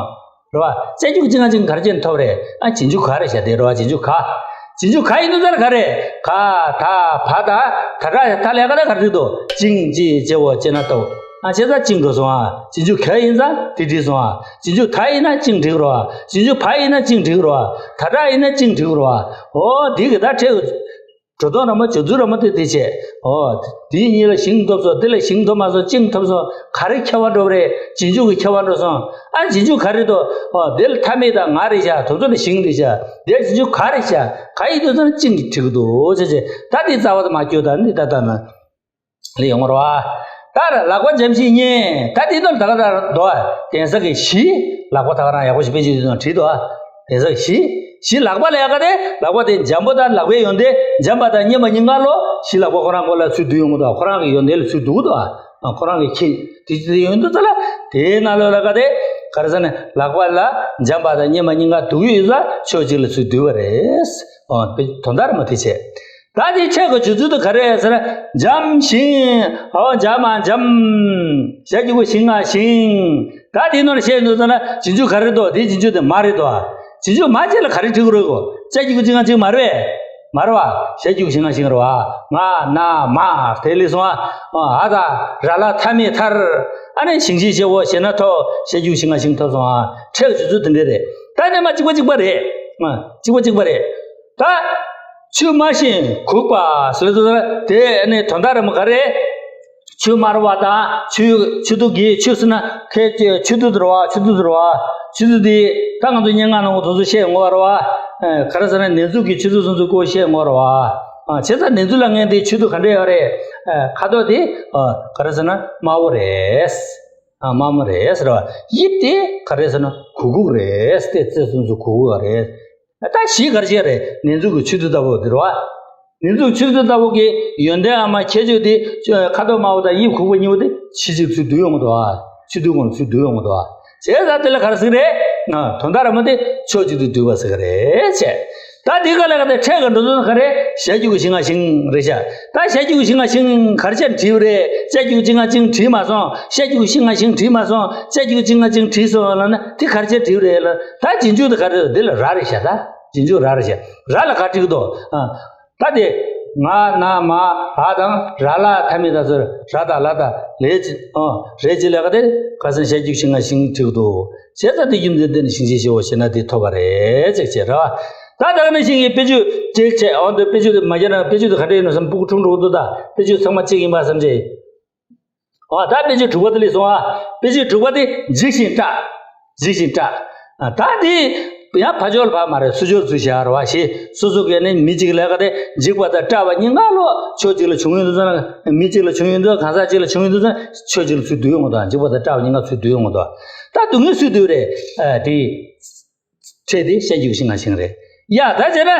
རེད་བ། བཅས་གཅིག་གུ་གཅིག་ང་བཅིངས་ག་རེ་བྱས་ནས་ཐོབ་རེད། ཨ་རྗེས་འཇུག་ག་རེད་བཤད་དེ། རེད་བ། རྗེས་འཇུག་ག། རྗེས་འཇུག་ག་ཡིན་དུས་ཙང་ག་རེད། ག་ད་བ་ད་ད་དྲག་ད་ལས་ཀ་ད་ག་རེ་འདུག་ཅིང་ཅི་ཅེ་བོ་ཅེ་ན་ཏོ། ཨ་བྱས་ཙང་ཅིང་འགྲོ་སོང་ཨ། རྗེས་འཇུག་ག་ཡིན་ཙང་དེ་བྲིས་སོང་ཨ། རྗེས་འཇུག་ད་ཡིན་ན་ཅིང་འགྲིག་རོ། རྗེས་འཇུག་བ་ཡིན་ན་ཅིང་འགྲིག་རོ། ད་དྲག་ཡིན་ན་ཅིང་འགྲིག་རོ། འོ་དེ་གི་ད་ཕྲད། འགྲོ་སྟངས་ར་མ་སྦྱོར་ཚུལ་ར་མ་དེ་དེ་བྱས། ཨོ། དེ་གཉིས་ལ་ཞིང་ཐོབ་སོང་། དེ་ལ་ཞིང་ཐོབ་མ་སོང་། ཅིང་ཐོབ་སོང་། ག་རེ་ཁྱད་པར་འགྲོ་བ་རེད། རྗེས་འཇུག་གི་ཁྱད་པར་འགྲོ་སོང་། ཨ་རྗེས་འཇུག་ག་རེ་འདུག་ཨོ་དེ་ལ་མཐའ་མེད་དང་ང་རེད་བཞག་དེ་ཚོ་ལ་ཞིང་རེད་བཞག་དེ་རྗེས་འཇུག་ག་རེད་བཞག་ག་ཡིན་དུས་ཙང་ཅིང་གིས་འགྲིག་གི་འདུག་ཟེར་བྱས། ད་དེ་རྩ་བ་དེ་མ་སྐྱོ་ད་ནི་ད་ལྟ་ན། ལས་ཡོང་བ་རེད་བ། ད་ལག་པ་འཇམ་ཞིང་མཉེན། ད་དེ་དོན་ད་ག་ད་དོ། གདན་ས་གི་གཞི། ལག་པ་ད་ག་རང་ཡག་པོ་ཞིག་དཔེ་ཅིག་དེ་དང་བྲིས་དོ། གདན་ས་གི་གཞི། གཞི་ལག་པ་ལ་ཡག་ག་དེ་ལག་པ་དེ་འཇམ་པོ་དང་ལག་པའི་ཡོན་ཏན་འཇམ་པ་དང་མཉེན་པ་གཉིས་ཀ་ལོ་གཞི་ལག་པ་ཁོ་རང་ཁོ་ལ་ཚུར་བསྡུ་ཡོང་གི་འདུག་ཁོ་རང་གི་ཡོན་ཏན་ལ་ཚུར་བསྡུ་གི་འདུག་ཁོ་རང་གི་ཁྱི་དེ་ཅི་དེ་ཡོན་ཏན་ཚོ་ལ་དེའི་ནང་ལོགས་ལ་ག་དེ་ག་རེ་ཟེར་ན་ལག་པ་ལ་འཇམ་པ་དང་མཉེན་པ་གཉིས་ཀ་འདུག་ཡོད་ས་ཕྱོགས་གཅིག་ལ་ཚུར་བསྡུས་པ་རེད། ཨོ་དོན་དག་རེད་མ་དེ་བྱས། ད་དེ་ཕྲད་ཀྱི་སྦྱོར་ཚུལ་དེ་ག་རེ་ཟེར་ན། འཇམ་ཞིང་། ཨོ་འཇམ་མ་འཇམ། བྱ་གཅིག་གུ་ཞིང་ང་ཞིང་། ད་དེའི་ནང་ལ་བཤད་འདུག་ཟེར་ན་རྗེས་འཇུག་ག་རེ་འདུག་དེའི་རྗེས་འཇུག་དེ་མ་རེད་དོ། རྗེས་འཇུག་མ་བྱས་ལ་ག་རེ་འབྲི་དགོས་རེད་གོ། བྱ་གཅིག་གུ་གཅིག་ང་གཅིག་མ་རེད་པས། མ་རེད་བ། བྱ་གཅིག་གུ་ཞིང་ང་ཞིང་རེད་བ། ང་ན་མ་དེ་ལས་སོང་ཨ། འ་ད་ར་ལ་མཐའ་མེད་མཐར། ཨ་ནི་ཞིང་གཅིག་བྱ་བོ་བྱས་ན་ཐོབ། བྱ་གཅིག་གུ་ཞིང་ང་ཞིང་ཐོབ་སོང་ཨ། ཕྲད་ཀྱི་སྦྱོར་ཚུལ་དེ་འདྲ་རེད། ད་ནས་མ་གཅིག་པ་གཅིག་པ་རེད། ཨ་གཅིག་པ་གཅིག་པ་རེད། ད། ཆུ་དམར་ཞིང་གུག་པ་ཟེར་དུས་དེ་ནི་དོན་དག་རེད་མོ། ག་རེ། ཆུ་དམར་བ་དང་ཆུ་ཆུ་དུག་གི་ཆུ་ཟེར་ན་ཁའི་ཆུ་དུག་དུ་རེད་བ། ཆུ་དུག་དུ་རེད་བ། ཆུ་དུག་དེ་ད་ང་ཚོ་སྙན་ངག་ནང་གོ་དུ་ཚོ་བཤད་ཡོང་བ་རེད་བ། ག་རེ་ཟེར་ན་ནེ་ཛུ་གི་ཆུ་དུག་སུན་ཚུ་ཀོ་བཤད་ཡོང་བ་རེད་བ། བྱས་ཙང་ནེ་ཛུ་ལ་ངན་དེ་ཆུ་དུག་ག་འདྲ་ཡོད་རེད། ཁ་དོག་དེ་ག་རེ་ཟེར་ན་དམར་པོ་རེད། དམར་མོ་རེད་ཟེར་བ། དབྱིབས་དེ་ག་རེ་ཟེར་ན་གུ་གུག་རེད། དེ་ཚོ་སུན་ཚུ་གུ་གུག་རེད། ད་གཞི་ག་རེ་བྱས་རེད། ནེ་ཛུ་གི་ཆུ་དུག་ལྟ་བུ་དེ་རེད་བ། ནེ་ཛུ་གི་ཆུ་དུག་ལྟ་བུ་གི་ཡོན་ཏན་ཨ་མ་ཁྱད་ཆོས་དེ་ཁ་དོག་དམར་པོ་དང་དབྱིབས་གུག་པ་གཉིས་པོ་དེ་ཕྱི་ཕྱིར་ཚུར་བསྡུ་ཡོང་གི་འདུག་བ། ཆུ་དུག་གོང་ཚུར་བསྡུ་ཡོང་གི་འདུག་བ། བྱས་ཙང་དེ་ལ་ག་རེ་ཟེར་གི་རེད། དོན་དག་རེད་མོ། དེ་ཕྱོགས་གཅིག་ཏུ་བསྡུས་པ་ཟེར་གི་རེད་བྱས། ད་དེ་ག་ལ་ག་དེ་ཕྲད་ཀྱི་འགྲོ་དོན་ག་རེ། ཞལ་གྱི་གུ་ཞིང་ང་ཞིང་རེད་བྱས། ད་ཞལ་གྱི་གུ་ཞིང་ང་ཞིང་ག་རེ་བྱས་བྲིས་པ་རེད། ཞལ་གྱི་གུ་ཞིང་ང་ཞིང་བྲིས་མ་སོང་། ཞལ་གྱི་གུ་ཞིང་ང་ཞིང་བྲིས་མ་སོང་། ཞལ་གྱི་གུ་ཞིང་ང་ཞིང་བྲིས་སོང་ལབ་ན་དེ་ག་རེ་བྱས་བྲིས་པ་རེད་ལ། ད་རྗེས་འཇུག་དེ་ག་རེ་རེད། དེ་ལ་ར་རེད་བྱས། ད་རྗེས་འཇུག་ར་རེད་བྱས། ར་ལ་ག་བྲིས་ཀྱི་འདུག་ཨ། ད་དེ་ང་ན་མ་བ་དང་ར་ལ་ཐ་མི་ད་ཚོར་ར་དང་ལ་དང་ལས་ཀྱི་ཨོ་རེད་ཀྱི་ལས་ཀ་དེ་ཁ་སང་ཞལ་གྱི་གུ་ཞིང་ང་ཞིང་བྲིས་ཀྱི་འདུག་བྱས་ཙང་དེ་རྒྱུ་མཚན་དེ་ནི་ཞིང་ཆེན་ཞེས་པ་ཞེ་ན་དེ་ཐོབ་པ་རེད་ཅེས་བྱས་ར། ད་ད་ག་ནང་བཞིན་གྱི་དཔེ་བརྗོད་ཅིག་བྱས། འོ་འདི་དཔེ་བརྗོད་དེ་མ་བརྒྱབ་ན་དཔེ་བརྗོད་དེ་ག་འདྲ་ཡིན་ནོ་བསམ་སྤུ་གུ་ཁྲུང་ཁྲུང་འདུག་ད་དཔེ་བརྗོད་ཚང་མ་གཅིག་ཡིན་པ་བསམ་ཅིག་ཨ། ད་དཔེ་བརྗོད་དྲུག་པ་དེ་ལས་སོང་ཨ། དཔེ་བརྗོད་དྲུག་པ་དེ་འཇིགས་ཤིང་སྐྲག་འཇིགས་ཤིང་སྐྲག་ཨ། ད་དེ་ཡང་ཕ་ཕྱོགས་ལ་ཕ་མ་རེད། སུ་ཕྱོགས་ཚུར་བཞག་རེད་བ་ཞེས། སོ་སོ་གས་ནི་མི་གཅིག་ལས་ཀ་དེ་འཇིགས་པ་དང་སྐྲག་པ་གཉིས་ཀ་ལོ་ཕྱོགས་གཅིག་ལ་བྱུང་ཡོང་དུས་ཙང་། མི་གཅིག་ལ་བྱུང་ཡོང་དུས། གང་ཟག་གཅིག་ལ་བྱུང་ཡོང་དུས་ཙང་ཕྱོགས་གཅིག་ལ་ཚུར་བསྡུ་ཡོང་གི་འདུག་འཇིགས་པ་དང་སྐྲག་པ་གཉིས་ཀ་ཚུར་བསྡུ་ཡོང་གི་འདུག་ད་སྡུག་བསྔལ་སུས་བསྡུས་རེད། ཨ། དེ། ཕྲད་དེ་ཞལ་གྱི་གུ་ཞིང་ང་ཞིང་རེད། ཡ་ད་བྱས་ན།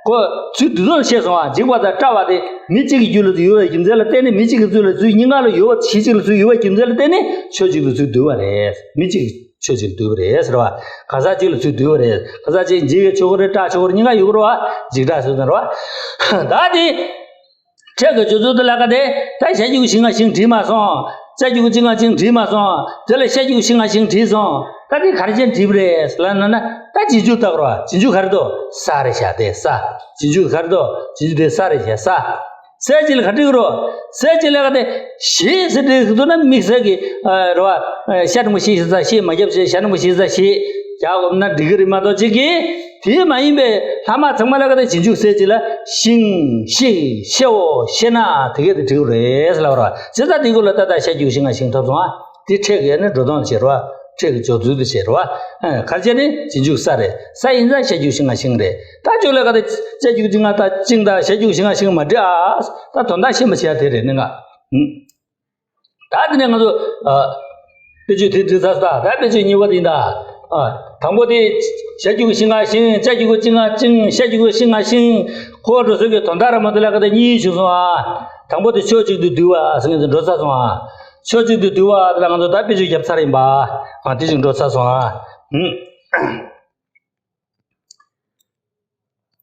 ཁོ་ཚུར་བསྡུ་དོན་བཤད་སོང་ཨ། འཇིགས་པ་དང་སྐྲག་པ་དེ་མི་གཅིག་གི་རྒྱུད་ལ་ཡོད་པའི་རྒྱུ་མཚན་ལ་བརྟེན་ནས། མི་གཅིག་གི་ཚུལ་ལ་ཚུལ་གཉིས་ཀ་ལ་ཡོད་པ། གཞི་གཅིག་ལ་ཚུལ་ཡོད་པའི་རྒྱུ་མཚན་ལ་བརྟེན་ནས་ཕྱོགས་གཅིག་ལ་ཚུར་བསྡུས་པ་རེད། མི་གཅིག་ཕྱོགས་གཅིག་ལ་བསྡུས་པ་རེད་ཟེར་བ། གང་ཟག་གཅིག་ལ་ཚུར་བསྡུས་པ་རེད། གང་ཟག་གཅིག་འཇིགས་ཡོད་ཆོག་གི་རེད། སྐྲག་ཆོག་གི་རེད། གཉིས་ཀ་ཡོད་གི་རེད་བ། འཇིགས་སྐྲག་ཟེར་ཟེར་བ། ད་དེ། ཕྲད་ཀྱི་སྤྱོད་ཚུལ་དེ་ལ་ག་དེ། ད་ཞལ་གྱི་གུ་ཞིང་ང་ཞིང་བྲིས་མ་སོང་། ཙ་གི་གུ་ཅི་ང་ཅིང་བྲིས་མ་སོང་། དེ་ལ་ཤ་གི་གུ་ཤི་ང་ཤིང་བྲིས་སོང་། ད་དེ་ག་རེ་བྱས་བྲིས་པ་རེད་ལབ་ན་ན། ད་རྗེས་འཇུག་བཏགས་རོགས། རྗེས་འཇུག་ག་རེ་འདུག་ས་རེད་བཞག་དེ་ས། རྗེས་འཇུག་ག་རེ་འདུག་རྗེས་འཇུག་དེ་ས་རེད་བཞག་ས། ས་གཅིག་ལ་ག་འབྲི་རོགས། ས་གཅིག་ལ་ག་དེ། ཞེས་ཟེར་འབྲི་གི་འདུག་ན་དམིགས་བསལ་གྱི་རེད་བ། ཤ་འགྲེང་བུ་ཤེ་ཞེ་ས་ཤེས་མ་རྒྱབ་བྱས། ཤ་འགྲེང་བུ་ཤེ་ས་ཤེས་རྒྱག་དགོས་ན་འགྲིག་གི་རེད་མ་གཏོགས་གཅིག་གིས། དེ་མ་ཡིན་པའི་ལྷག་མ་ཚང་མ་ལ་ག་དེ་རྗེས་འཇུག་ཟེར་གཅིག་ལ་ཤིང་ཤིག་ཤེའོ་ཤེ་ན་དེ་གས་དེ་འབྲི་དགོས་རེད་ལབ་ར། བྱས་ཙང་དེ་གུ་ལ་ད་ལྟ་ཤ་གི་གུ་ཤི་ང་ཤིང་ཐོབ་སོང་ཨ། དེ་ཕྲད་ཀྱི་ནི་འགྲོ་སྟངས་བྱེད་ར། ཕྲད་ཀྱི་སྦྱོར་ཚུལ་དེ་བྱེད་ར། ག་རེ་བྱས་ནི་རྗེས་འཇུག་ས་རེད། ས་ཡིན་ཙང་ཤ་གི་གུ་ཤི་ང་ཤིང་རེད། ད་ཁྱོད་ལ་ག་དེ་ཤ་གི་གུ་ཅི་ང་ད་ཅིང་ད་ཤ་གི་གུ་ཤི་ང་ཤིང་མ་འབྲི་ཨ། ད་དོན་དག་ཤེས་མ་ཤེས་ཨ་དེ་རེད་ནི་ང་། ད་དེ་ནས་ང་ཚོ་ཨ། དཔེ་བརྗོད་དེ་འབྲི་ཚར་སོང་། ད་དཔེ་བརྗོད་གཉིས་པ་དེ་ཡིན་ད། ཨ། དང་པོ་དེ། ཤ་གི་གུ་ཤི་ང་ཤིང་། ཙ་གི་གུ་ཅི་ང་ཅིང་། ཤ་གི་གུ་ཤི་ང་ཤིང་། ཁོ་འགྲོ་སྲོལ་གྱི་དོན་དག་ར་མ་དེ་ལ་ག་དེ་གཉིས་བྱུང་སོང་ཨ། དང་པོ་དེ་ཕྱོགས་གཅིག་ཏུ་བསྡུ་བ་ཟེར་མཁན་དེ་འགྲོ་ཚར་སོང་ཨ། ཕྱོགས་གཅིག་ཏུ་བསྡུ་བ་དེ་ལ་ང་ཚོ་ད་དཔེ་བརྗོད་བརྒྱབ་ཚར་ཡིན་པ། ཨ། དེ་བཞིན་འགྲོ་ཚར་སོང་ཨ། ཧུམ།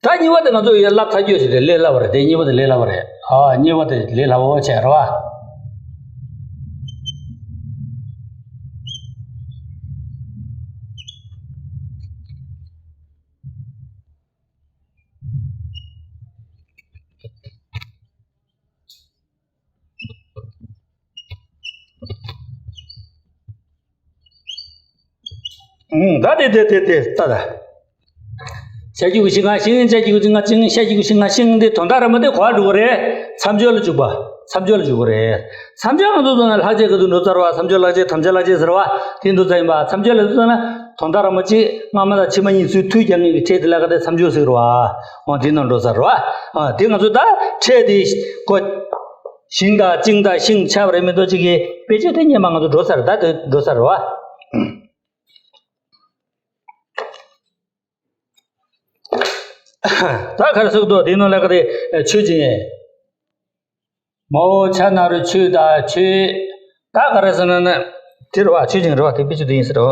ད་གཉིས་པ་དེ་ང་ཚོ་ཡར་བསླབ་ཚར་རྒྱུ་ཞིག་རེད། ལས་སླ་བ་རེད། དེ་གཉིས་པ་དེ་ལས་སླ་བ་རེད། ཨ། གཉིས་པ་དེ་ལས་སླ་བོ་བྱས་རེད་བ། ཨང་། ད་དེ་དེ་དེ་དེ་ལྟ་ད། ཤ་གི་གུ་ཤི་ང་ཤིང་། ཙ་གི་གུ་ཅི་ང་ཅིང་། ཤ་གི་གུ་ཤི་ང་ཤིང་། དེ་དོན་དག་ར་མ་དེ་ག་པར་འགྲོ་གི་རེད། མཚམས་སྦྱོར་ལ་འཇུག་པ། མཚམས་སྦྱོར་ལ་འཇུག་གི་རེད། མཚམས་སྦྱོར་ང་ཚོ་ཚོ་ན་ལྷག་བཅས་ཀྱི་དུ་འགྲོ་ཚར་བ། མཚམས་སྦྱོར་ལྷག་བཅས་དམ་བཅའ་ལྷག་བཅས་ཟེར་བ་དེ་འགྲོ་ཚར་ཡིན་པ། མཚམས་སྦྱོར་ལ་འགྲོ་ཚར་ན་དོན་དག་ར་མ་གཅིག་སྔ་མ་དང་ཕྱི་མ་གཉིས་ཚུར་མཐུད་རྒྱག་མཁན་གྱི་ཕྲད་དེ་ལ་ག་དེ་མཚམས་སྦྱོར་ཟེར་བ། འོ་དེ་ནང་འགྲོ་ཚར་བ། ཨ། དེ་ང་ཚོ་ད་ཕྲད་དེ་གོ། ཤིང་དང་ཅིང་དང་ཤིང་ཆགས་པ་རེད་མི་འདུག་གཅིག་གི་དཔེ་བརྗོད་དེ་སྔོན་མ་ང་ཚོ་འགྲོ་ཚར། ད་དེ་འགྲོ་ཚར་བ། ད་ག་རེ་ཟེར་གི་འདུག་དེའི་ནང་ལ་ག་དེ་ཆོས་ཅན། མའོ་ཆ་ན་རོ་ཆོས་དང་ཆོས། ད་ག་རེ་ཟེར་ན་ནི་དེ་རེད་བ། ཆོས་ཅན་རེད་བ། དེ་དཔེ་བརྗོད་དེ་ཡིན་ཟེར་རོ།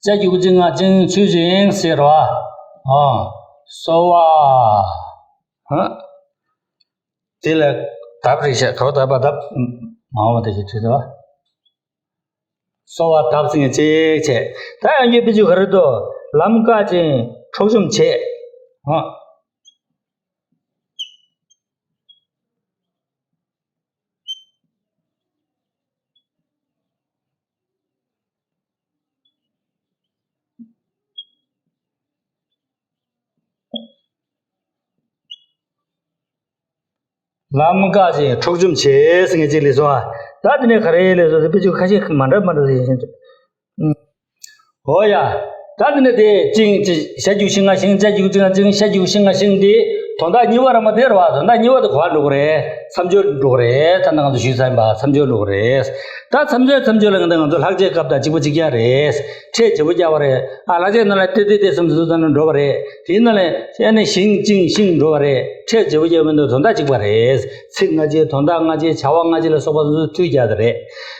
ཙ་གི་གུ་ཅི་ང་ཅིང་ཆོས་ཅན་ཟེར་རོ། ཨ། སོ་བ། ཧ། དེ་ལ་དབ་རེད་བྱས། ག་བ་དབ་པ་དབ། མ་འོངས་པ་དེ་ཞིག་བྲིས་ཏེ་བ། སོ་བ་དབ་ཟེར་མཁན་གཅིག་བྱས། ད་ཡང་གི་དཔེ་བརྗོད་ག་རེ་འདུག་ལམ་བཀག་ཅིང་འཕྲོག་བཅོམ་བྱེད། ཨ། ལམ་བཀག་ཅིང་འཕྲོག་བཅོམ་བྱེད་ཟེར་མཁན་ཅིག་ལས་སོ། ད་དེ་ནས་ག་རེ་ལས་སོ། དཔེ་ཆ་ཁ་ཤས་མ་འདྲ་མ་འདྲ་ཞིག་ཡིན། ཨོ་ཡ། ད་དེ་ནས་དེ་ཅིང་ཅི་ཞ་རྒྱུག་ཤིང་ང་ཤིང་ཅ་རྒྱུག་ཅིང་ང་ཅིང་ཤ་རྒྱུག་ཤིང་ང་ཤིང་དེ་དོན་དག་གཉིས་པ་ར་མ་དེ་ར་བ། དོན་དག་གཉིས་པ་དེ་ག་པར་འགྲོ་གི་རེད། མཚམས་སྦྱོར་འགྲོ་གི་རེད། ད་ནང་དུ་ཞུས་ཚར་ཡིན་པ། མཚམས་སྦྱོར་འགྲོ་གི་རེད། ད་མཚམས་སྦྱོར་མཚམས་སྦྱོར་ལ་ང་ད་ང་ཚོ་ལྷག་བཅས་སྐབས་དང་གཅིག་པ་གཅིག་རྐྱང་རེད། ཕྲད་བརྗེ་པོ་རྒྱག་པ་རེད། ཨ་ལྷག་བཅས་ནང་ལ་ཏེ་ཏེ་ཏེ་གསུམ་ཚུར་ཙམ་ན་འགྲོ་བ་རེད། དེའི་ནང་ལ་ཨ་ནི་ཞིང་ཅིང་ཤིང་འགྲོ་བ་རེད། ཕྲད་བརྗེ་པོ་རྒྱག་མི་འདུག་དོན་དག་གཅིག་པ་རེད། ཚིག་སྔ་ཕྱི་དོན་དག་སྔ་ཕྱི་བྱ་བ་སྔ་ཕྱི་ལ་སོགས་པ་སོ་སོའི་མཐུད་རྒྱག་དེ་རེད།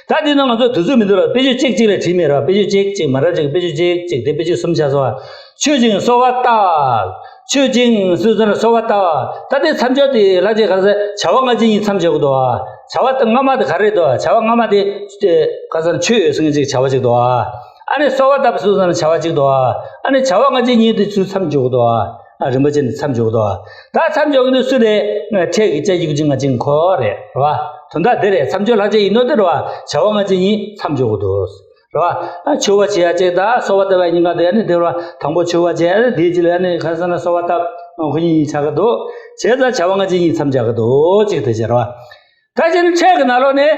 ད་དེ་ནང་ང་ཚོ་དུས་ཚོད་མི་འདུག་ལ། དཔེ་ཆ་གཅིག་གཅིག་ལ་བྲིས་མེད་ར། དཔེ་ཆ་གཅིག་གཅིག་མ་ར་གཅིག་དཔེ་ཆ་གཅིག་གཅིག་དེ་དཔེ་ཆ་གསུམ་ཆགས་སོང་བ། ཆོས་ཅན་གསོལ་བ་བཏབ། ཆོས་ཅན་སུ་ཟེར་ན་གསོལ་བ་བཏབ། ད་དེ་མཚམས་སྦྱོར་དེ་ལ་ཅིག་ག་ཟེར། བྱ་བ་སྔ་ཕྱི་གཉིས་མཚམས་སྦྱོར་གི་འདུག་བ། བྱ་བ་སྔ་མ་དེ་ག་རེ་འདུག་བ། བྱ་བ་སྔ་མ་དེ་ག་ཟེར་ན་ཆོས་ཡོད་ཟེར་མཁན་ཅིག་བྱ་བ་ཅིག་འདུག་བ། ཨ་ནི་གསོལ་བ་བཏབ་སུ་ཟེར་ན་བྱ་བ་ཅིག་འདུག་བ། ཨ་ནི་བྱ་བ་སྔ་ཕྱི་གཉིས་དེ་ཚུར་མཚམས་སྦྱོར་གི་འདུག་བ། ཨ། རིམ་པ་བྱས་ནས་མཚམས་འཇོག་གི་འདུག་ད་མཚམས་འཇོག་གི་འདུག་སུ་རེད། ཕྲད་ཀྱི་ཅ་རྒྱུག་ཅིང་ང་ཅིང་ཁོ་རེད། རེད་བ། དོན་དག་འདི་རེད། མཚམས་སྦྱོར་ལྷག་བཅས་ཡིན་ནོ་དེ་རེད་བ། བྱ་བ་སྔ་ཕྱི་གཉིས་མཚམས་འཇོག་གི་འདུག་རེད་བ། ཨ། མཆོད་པ་བྱེད་ཡ་གཅིག་དང་གསོལ་བ་བཏབ་ཡ་གཉིས་ཀ་དེ་ནི་དེ་རེད་བ། དང་པོ་མཆོད་པ་བྱས། ཨ། དེའི་རྗེས་ལ་ཨ་ནི་ག་རེ་ཟེར་ན་གསོལ་བ་བཏབ། ཨ། ཁོ་གཉིས་གཉིས་ཆགས་ཀྱི་འདུག་བྱས་ཙང་བྱ་བ་སྔ་ཕྱི་གཉིས་མཚམས་སྦྱར་གྱི་འདུག་གཅིག་དེ་བྱས་རེད་བ། ད་ཅི་ནི་ཕྲད་ཀྱི་ནང་ལོགས་ནས།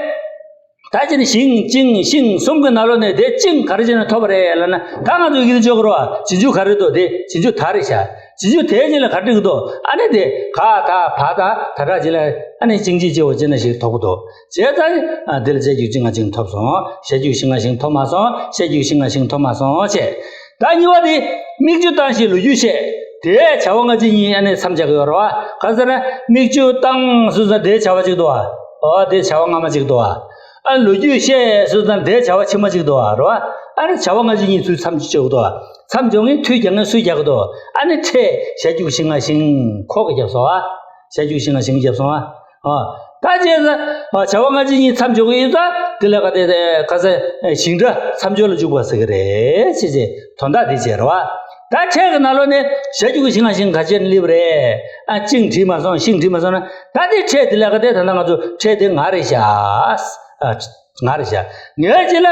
ད་ཅི་ནི་ཞིང་ཅིང་ཤིང་གསུམ་གྱི་ནང་ལོགས་ནས་དེ་ཅིང་ག་རེ་བྱས་ནས་ཐོབ་པ་རེད་ལབ་ན། ད་ང་ཚོ་ཡི་གེ་དེ་ཅོག་རོ། རྗེས་འཇུག་ག་རེ་འདུག་དེ་རྗེས་འཇུག་ད་རེད་ཤག་རྗེས་འཇུག་དེའི་རྗེས་ལ་ག་རེ་འགྲིག་འདུག་ཨ་ནི་དེ་ག་ད་བ་ད་ད་ར་རྗེས་ལ་ཨ་ནི་ཅིང་ཅིང་ཅེ་བོ་ཅེ་ན་ཞིག་ཐོབ་ཀྱི་འདུག་བྱས་ཙང་། ཨ། དེ་ལ་ཅ་རྒྱུག་ཅིང་ང་ཅིང་ཐོབ་སོང་། ཤ་རྒྱུག་ཤིང་ང་ཤིང་ཐོབ་མ་སོང་། ཤ་རྒྱུག་ཤིང་ང་ཤིང་ཐོབ་མ་སོང་བྱས། ད་གཉིས་པ་དེ། མིག་ཆུ་བཏང་ཞིང་ལོ་རྒྱུས་བཤད། དེ་བྱ་བ་སྔ་ཕྱི་གཉིས་ཨ་ནི་མཚམས་སྦྱར་གི་ཡོད་རེད་བ། ག་ཟེར་ན། མིག་ཆུ་བཏང་སུ་ཟེར་དེ་བྱ་བ་གཅིག་འདུག་བ། ཨོ་དེ་བྱ་བ་སྔ་མ་གཅིག་འདུག་བ། ཨ། ལོ་རྒྱུས་བཤད་སུ་ཟེར་དེ་བྱ་བ་ཕྱི་མ་གཅིག་འདུག་བ། རེད་བ། ཨ་ནི་བྱ་བ་སྔ་ཕྱི་གཉིས་ཚུར་མཚམས་སྦྱར་གི་འདུག་བ། མཚམས་སྦྱོར་མཁན་མཐུད་རྒྱག་མཁན་སུས་རྒྱག་གི་འདུག་ཨ་ནི་ཕྲད་ཤ་རྒྱུག་ཤིང་ང་ཤིང་ཁོ་གིས་རྒྱབ་སོང་བ། ཤ་རྒྱུག་ཤིང་ང་ཤིང་རྒྱབ་སོང་བ། ཨ། ད་བྱས་ཙང་། ཨ། བྱ་བ་སྔ་ཕྱི་གཉིས་མཚམས་འཇོག་གི་ཡོད་ཙང་དེ་ལ་ག་དེ་ག་ཟེར་ཞིང་སྒྲ་མཚམས་སྦྱོར་ལ་འཇུག་པ་ཟེར་གི་རེད་ཅེས་བྱས་དོན་དག་དེ་བྱས་རེད་བ། ད་ཕྲད་ཀྱི་ནང་ལོགས་ནས་ཞ་རྒྱུག་གི་ཤིང་ང་ཤིང་ག་བྱས་ནས་སླེབས་རེད། ཨ། ཅིང་བྲིས་མ་སོང་ཤིང་བྲིས་མ་སོང་ན་ད་དེ་ཕྲད་དེ་ལ་ག་དེ་ད་ལྟ་ང་ཚོ་ཕྲད་དེ་ང་རེད་ཤག་ཨ། ང་རེད་ཤག་ངའི་རྗེས་ལ་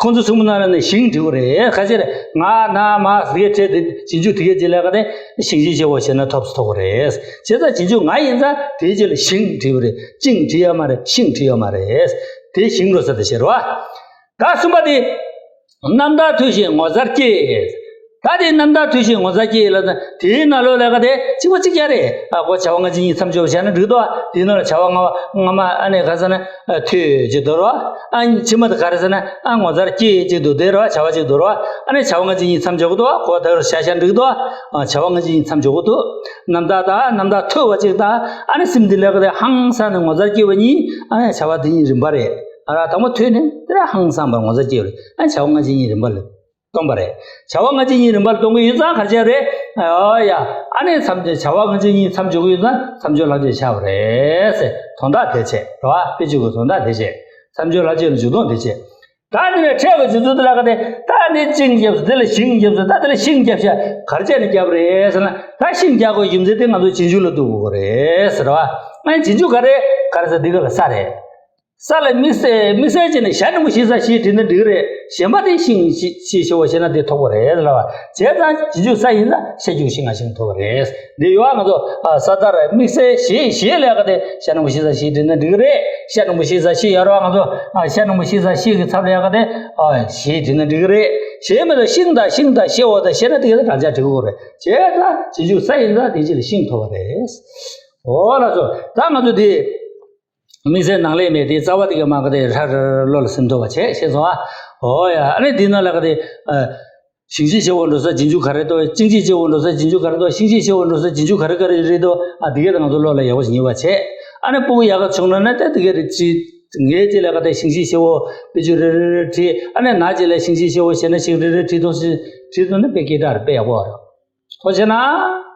ཁོང་ཚོ་གསུམ་པོ་ནང་ལ་ནས་ཞིང་བྲིས་པ་རེད། ཁ་ཤས་ལ་ང་ན་མ་ཟེར་གི་ཕྲད་དེ་རྗེས་འཇུག་དེ་གའི་རྗེས་ལ་ག་དེ་ཞིང་ཞིང་ཞེས་པ་བྱས་ན་ཐོབ་སུ་ཐོབ་པ་རེད། བྱས་ཙང་རྗེས་འཇུག་ང་ཡིན་ཙང་དེའི་རྗེས་ལ་ཞིང་བྲིས་པ་རེད། ཅིང་བྲིས་ཡོད་མ་རེད། ཤིང་བྲིས་ཡོད་མ་རེད། དེ་ཞིང་འགྲོ་ས་དེ་བྱེད་རོགས། ད་གསུམ་པ་དེ། རྣམ་དག་ཐོས་ཤིང་ངོ་མཚར་སྐྱེས། ད་དེ་རྣམ་དག་ཐོས་ཤིང་ངོ་མཚར་སྐྱེས་ལ་ན་དེའི་ནང་ལོགས་ལ་ག་དེ་གཅིག་པ་གཅིག་རྐྱང་རེད། ཨ་ཁོ་བྱ་བ་སྔ་ཕྱི་གཉིས་མཚམས་སྦྱོར་བྱས་ན་འགྲིག་འདུག་དེའི་ནང་ལ་བྱ་བ་སྔ་བ་སྔ་མ་ཨ་ནི་ག་ཟེར་ན་ཐོས་ཅིག་འདུག་རོགས། ཨ་ཕྱི་མ་དེ་ག་རེ་ཟེར་ན་ཨ་ངོ་མཚར་སྐྱེས་ཅིག་འདུག་དེ་རོགས་བྱ་བ་གཅིག་འདུག་རོགས། ཨ་ནི་བྱ་བ་སྔ་ཕྱི་གཉིས་མཚམས་སྦྱོར་གི་འདུག་ཁོ་ད་གར་ཤ་ཤ་འགྲིག་འདུག་ཨ་བྱ་བ་སྔ་ཕྱི་གཉིས་མཚམས་སྦྱོར་གི་འདུག་རྣམ་དག་དང་རྣམ་དག་ཐོས་པ་གཅིག་དང་ཨ་ནི་སེམས་འདི་ལ་ག་དེ་ཧང་སངས་ནས་ངོ་མཚར་སྐྱེས་པ་གཉིས་ཨ་ནི་བྱ་བ་དེ་གཉིས་རིམ་པ་རེད། ཨ་ར་དང་པོ་ཐོས་ནས་དེ་ལ་ཧང་སངས་པ་ངོ་མཚར་སྐྱེས་པ་རེད། ཨ་བྱ་བ་སྔ་ཕྱི་གཉིས་རིམ་པ་ལ། སྟོན་པ་རེད། བྱ་བ་སྔ་ཕྱི་གཉིས་རིམ་པར་སྟོན་གྱི་ཡོད་ཙང་ག་རེ་བྱས་རེད། ཨོ་ཡ། ཨ་ནི་མཚམས་སྦྱོར་བྱ་བ་སྔ་ཕྱི་གཉིས་མཚམས་སྦྱོར་གྱི་ཡོད་ཙང་མཚམས་སྦྱོར་ལྷག་བཅས་ཆགས་པ་རེད་ཟེར། དོན་དག་དེ་བྱས་རེད་བ། དཔེ་ཆོས་ཀྱི་དོན་དག་དེ་བྱས། མཚམས་སྦྱོར་ལྷག་བཅས་ལ་འཇུག་ལྡོག་དེ་བྱས། ད་འདི་ནས་ཕྲད་ཀྱི་འཇུག་ཚུལ་དེ་ལ་ག་དེ་ད་ནི་ཅིང་རྒྱབ་སོང་། དེ་ལ་ཤིང་རྒྱབ་སོང་། ད་དེ་ལ་ཤིང་རྒྱབ་ཤག་ག་རེ་བྱས་ནས་རྒྱབ་རེད་ཟེར་ན། ད་ཤིང་རྒྱག་དགོས་རྒྱུ་མཚན་དེ་ང་ཚོ་རྗེས་འཇུག་ལ་གཏུག་དགོས་རེད་ཟེར་བ། ཨ་ནི་རྗེས་འཇུག་ག་རེ་ག་རེ་ཟེར་འདི་ག་ལ་ས་རེད། ས་ལ་དམིགས་བསལ་དམིགས་བསལ་བྱས་ནས་ཞ་འགྲེང་བུ་ཞེ་ས་ཞེས་བྲིས་ན་འགྲིག་གི་རེད། གཞན་པ་དེ་ཤིང་ཞེས་ཞེས་ཞེས་པ་བྱས་ན་དེ་ཐོགས་པ་རེད་ལབ་པ། བྱས་ཙང་རྗེས་འཇུག་ས་ཡིན་ཙང་ཤ་རྒྱུག་ཤིང་ང་ཤིང་ཐོགས་པ་རེད། འདི་ཡོད་ང་ཚོ་ས་མཐར་དམིགས་བསལ་ཞེས་ཞེས་ལབ་ཡག་དེ་ཞ་འགྲེང་བུ་ཞེ་ས་ཞེས་བྲིས་ན་འགྲིག་གི་རེད། ཤ་འགྲེང་བུ་ཞེ་ས་ཞེས་ཡོད་རེད་བ། ང་ཚོ་ཤ་འགྲེང་བུ་ཞེ་ས་ཞེས་ཀྱི་ཚབ་ལ་ཡག་དེ་ཞེས་བྲིས་ན་འགྲིག་གི་རེད། ཞེས་མེད་དོ། ཤིང་དང་ཤིང་དང་ཞེས་འོ་དང་ཞེས་ན་དེ་ག་དེ་དྲག་ཆ་འགྲིག་གི་རེད། བྱས་ཙང་རྗེས་འཇུག་ས་ཡིན་ཙང་དེ་རྗེས་ལ་ཤིང་ཐོགས་པ་རེད། འོ་ལགས་སོ། ད་ང་ཚོ་དེ། དམིགས་བསལ་ནང་ལས་མེད་དེ་རྩ་བ་དེ་ག་མ་ག་དེ་ཧྲ་ར་ར་བློ་ལ་སིམ་ཐུབ་པ་བྱས་ཤེས་སོང་ཨ། འོ་ཡ། ཨ་ནི་འདི་ནང་ལ་ག་དེ། ཨ། ཞིང་ཞེས་ཞེས་པ་འགྲོ་ས་རྗེས་འཇུག་ག་རེ་འདུག་ཅིང་ཞེས་ཞེས་པ་འགྲོ་ས་རྗེས་འཇུག་ག་རེ་འདུག་ཤིང་ཞེས་ཞེས་པ་འགྲོ་ས་རྗེས་འཇུག་ག་རེ་ག་རེ་རེད་འདུག་ཨ་འདི་གས་ད་ང་ཚོ་བློ་ལ་ཡག་པོ་ཞིག་ངེས་པ་བྱས། ཨ་ནི་སྤུ་གུ་ཡག་ག་བྱུང་ན་ན་ད་འདི་གས་རེད་ཅི། ངའི་རྗེས་ལ་ག་དེ་ཞིང་ཞེས་ཞེས་པ་དཔེ་ཆ་རེ་རེ་རེ་བྲིས། ཨ་ནི་ན་རྗེས་ལ་ཞིང་ཞེས་ཞེས་པ་ཞེ་ན་ཞིག་རེ་རེ་བྲིས་ཐོག་ཞིག་བྲིས་ཐོག་ནི་དཔེ་སྐད་གྲགས་རེད། དཔེ་ཡག་པོ་རེད། ཐུགས་རྗེ་གནང་།